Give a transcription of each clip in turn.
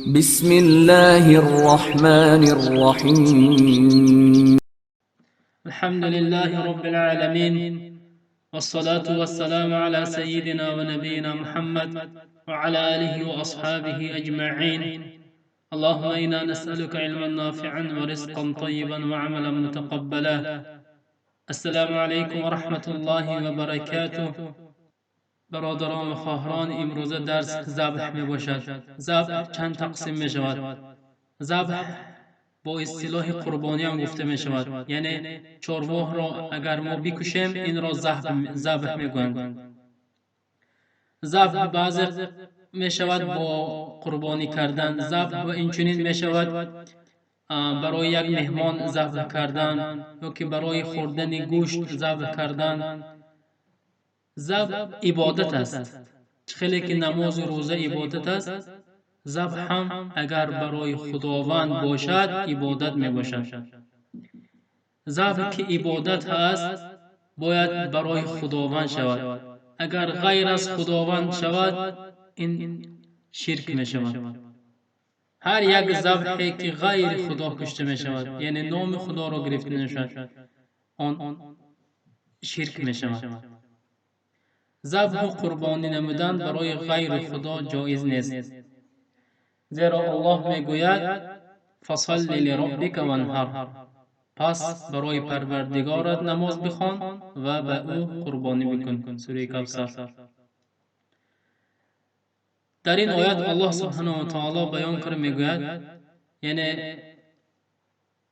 بسم الله الرحمن الرحيم. الحمد لله رب العالمين، والصلاة والسلام على سيدنا ونبينا محمد وعلى آله وأصحابه أجمعين. اللهم إنا نسألك علما نافعا ورزقا طيبا وعملا متقبلا. السلام عليكم ورحمة الله وبركاته. برادران و خواهران، امروزه درس ذبح می باشد. ذبح چند تقسیم می شود. ذبح با اصطلاح قربانی هم گفته می شود، یعنی چارواه را اگر ما بکشیم، این را ذبح می گویند. ذبح بعضی می شود با قربانی کردن ذبح و اینچنین می شود برای یک مهمان ذبح کردن یا که برای خوردن گوشت ذبح کردن. ذبح عبادت است. خیلی که نماز و روزه عبادت است، ذبح هم اگر برای خداوند باشد عبادت می باشد. ذبح که عبادت هست، باید برای خداوند شود. اگر غیر از خداوند شود، این شرک می شود. هر یک ذبحی که غیر خدا کشته می شود، یعنی نام خدا را گرفته نشود، آن شرک می شود. ذبح و قربانی نمودن برای غیر خدا جایز نیست، زیرا الله میگوید: فصل لربک وانحر. پس برای پروردگارت نماز بخوان و به او قربانی بکن. سوره کوثر. در این آیت الله سبحانه و تعالی بیان کرده میگوید، یعنی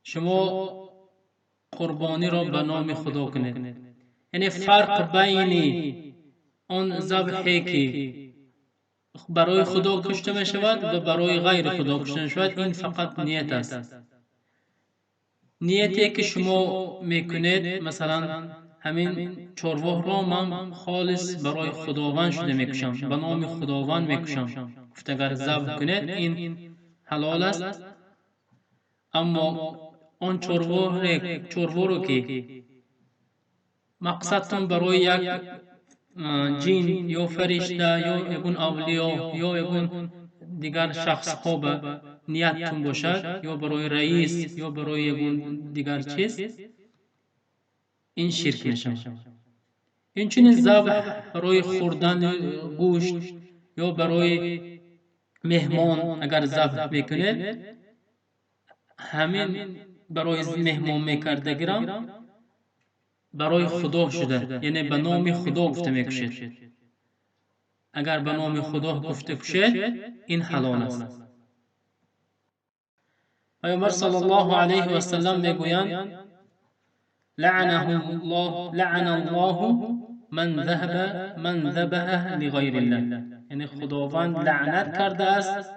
شما قربانی را به نام خدا کنید. یعنی فرق بین آن ذبحی که برای خدا کشته می شود و برای غیر خدا کشته می شود، این فقط نیت است. نیتی که شما میکنید، مثلا همین چارواه را من خالص برای خداوند شده میکشم، به نام خداوند میکشم گفت اگر ذبح کنید، این حلال است. اما آن چارواه رو که مقصدتان برای یک جین یا فرشته یا یگون اولیا یا یگون دیگر شخص ها به نیتتون باشد، یا برای رئیس یا برای یگون دیگر چیز، این شرک می شود. این چنین ذبح برای خوردن گوشت یا برای مهمان اگر ذبح میکنید، همین برای مهمان میکردگیرم برای خدا شده، یعنی به نام خدا گفته میکشید. اگر به نام خدا گفته کشید، این حلال است. پیامبر صلی الله علیه و سلم میگویند: لعنه الله، لعن الله من ذبح لغیر الله. یعنی خداوند لعنت کرده است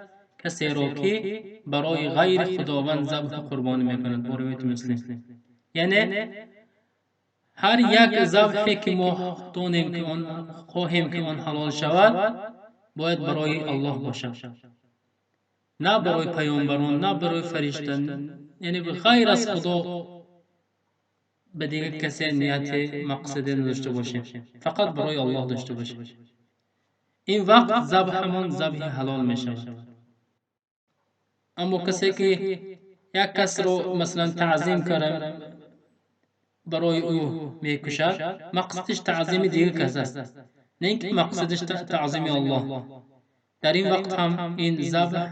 کسی را که برای غیر خداوند ذبح قربانی میکند. با روایت مسلم. یعنی هر یک ذبحی که ما دانیم که آن خواهیم که آن حلال شود، باید برای الله باشد، نه برای پیامبران، نه برای فرشته. یعنی غیر از خدا به دیگر کسی نیت مقصد نداشته باشیم، فقط برای الله داشته باشیم. این وقت ذبحمان ذبح حلال می شود. اما کسی که یک کس رو مثلا تعظیم کرده برای او میکشد، مقصدش تعظیم دیگر کس است، نه اینکه مقصدش تعظیم الله، در این وقت هم این ذبح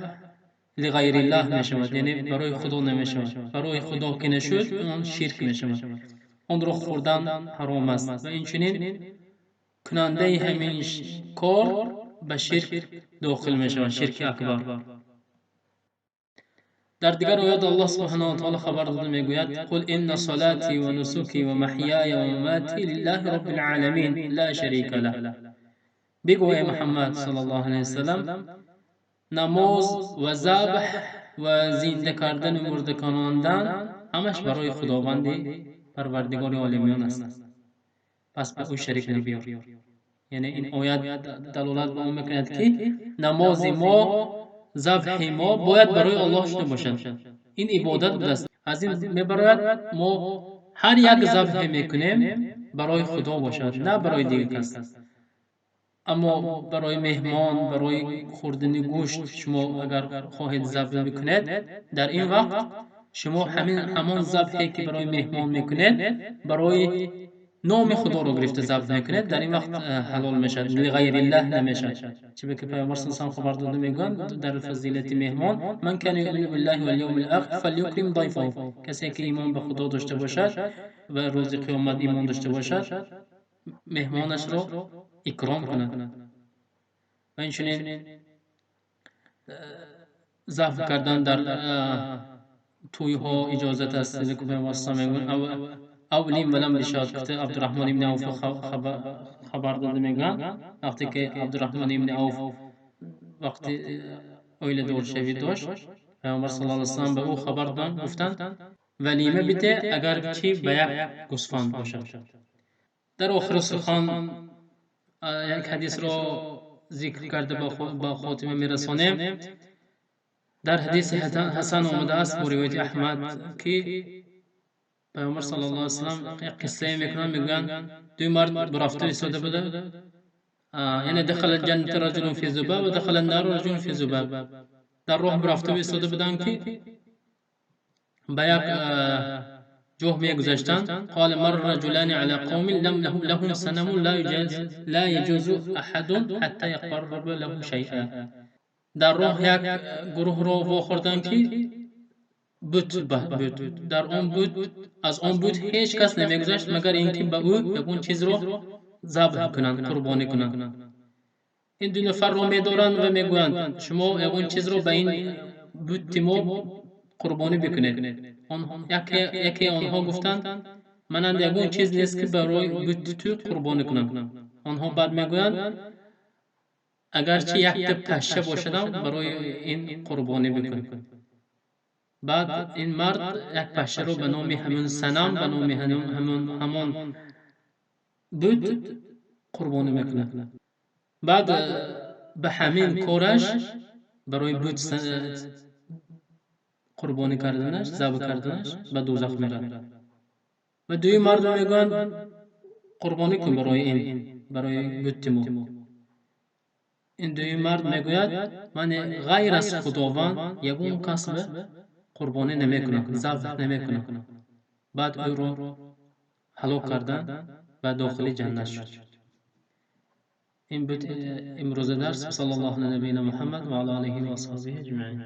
لغیر الله می شود، یعنی برای خدا نمی شود. برای خدا که نشد، آن شرک می شود. آن را خوردن حرام است و این چنین کننده همین کار به شرک داخل می شود، شرک اکبر. در دیگر آیات الله سبحانه و تعالی خبر داده میگوید: قل ان صلاتي ونسكي ومحياي ومماتي لله رب العالمين لا شريك له. بگو ای محمد صلی الله علیه وسلم، نماز و ذبح و زنده کردن و مرده کناندن همش برای خداوند پروردگار عالمیان است، پس به او شریک نبیار. یعنی این آیت دلالت به آن میکند که نماز ما، ذبح ما باید برای الله شده باشد. این عبادت بوده است. از این میبراید ما هر یک ذبح میکنیم، برای خدا باشد، نه برای دیگر کس. Аммо барои меҳмон, барои хӯрдани гӯшт шумо агар хоҳед забҳ бикунед, дар ин вақт шумо ҳамон забҳе ки барои меҳмон мекунед, барои номи Худоро гирифта забҳ мекунед, дар ин вақт ҳалол мешавад, лиғайриллаҳ намешавад. Чунки Паёмбар саллаллоҳу алайҳи ва саллам хабар дода мегӯянд дар фазилати меҳмон: ман кана юъмину биллаҳи вал явмил охир фалюкрим дайфаҳу. Касе ки имон ба Худо дошта бошад ва рӯзи қиёмат имон дошта бошад, меҳмонашро икром кунад. Ва инчунин забҳ кардан дар тӯйҳо иҷозат аст. Паёмбар саллаллоҳу алайҳи ва саллам мегӯянд: авлим валам бишод. Гуфта Абдурраҳмон ибни Авф хабар дода мегӯянд, вақте ки Абдурраҳмон ибни Авф вақти оиладоршавӣ дошт, Паёмбар саллаллоҳу алайҳи ва саллам ба ӯ хабар доданд, гуфтанд: валима бите, агарчи ба як гӯсфанд бошад. Дар охири сухан як ҳадисро зикр карда ба хотима мерасонем. Дар ҳадиси Ҳасан омадааст бо ривояти Аҳмад, ки Паёмбар саллаллоҳу алайҳи ва саллам як қиссае мекунанд, мегӯянд: ду мард рафта истода буда, яъне дахала ҷанната раҷулун фи зубаб ва дахала нару раҷулун фи зубаб. Дар роҳ рафта истода буданд, ки ба як ҷоҳ мегузаштанд. Қала марра раҷулани ала қавмин лаҳум санамун ла яҷузу аҳадун ҳатта яқарраба лаҳу шайъа. Дар роҳ як гурӯҳро вохӯрданд, ки бут буд. Дар он бут, аз он бут ҳеҷ кас намегузашт, магар ин ки ба ӯ ягон чизро забҳ кунанд, қурбонӣ кунанд. Ин ду нафарро медоранд ва мегӯянд: шумо ягон чизро ба ин бути мо қурбонӣ бикунед. Яке онҳо гуфтанд: мананд ягон чиз нест, ки барои бути ту қурбонӣ кунам. Онҳо баъд мегӯянд: агарчи якта пашша бошадам, барои ин қурбонӣ бикун. Баъд ин мард як пашшаро ба номи ҳамон санам, ба номи ҳамон бут қурбонӣ мекунад. Баъд ба ҳамин кораш, барои бут қурбонӣ карданаш, забҳ карданаш, ба дӯзах меравад. Ва дуюм мардро мегӯянд: қурбонӣ кун барои ин, барои бути мо. Ин дуюм мард мегӯяд: ман ғайр аз Худованд ягон кас ба қурбонӣ намекунам, забҳ намекунам. Баъд ӯро ҳалок карданд ва дохили ҷаннат шуд. Ин буд имрӯза дарс. Саллаллоҳу ала набийина Муҳаммад ва ала олиҳи ва асҳобиҳи аҷмаин.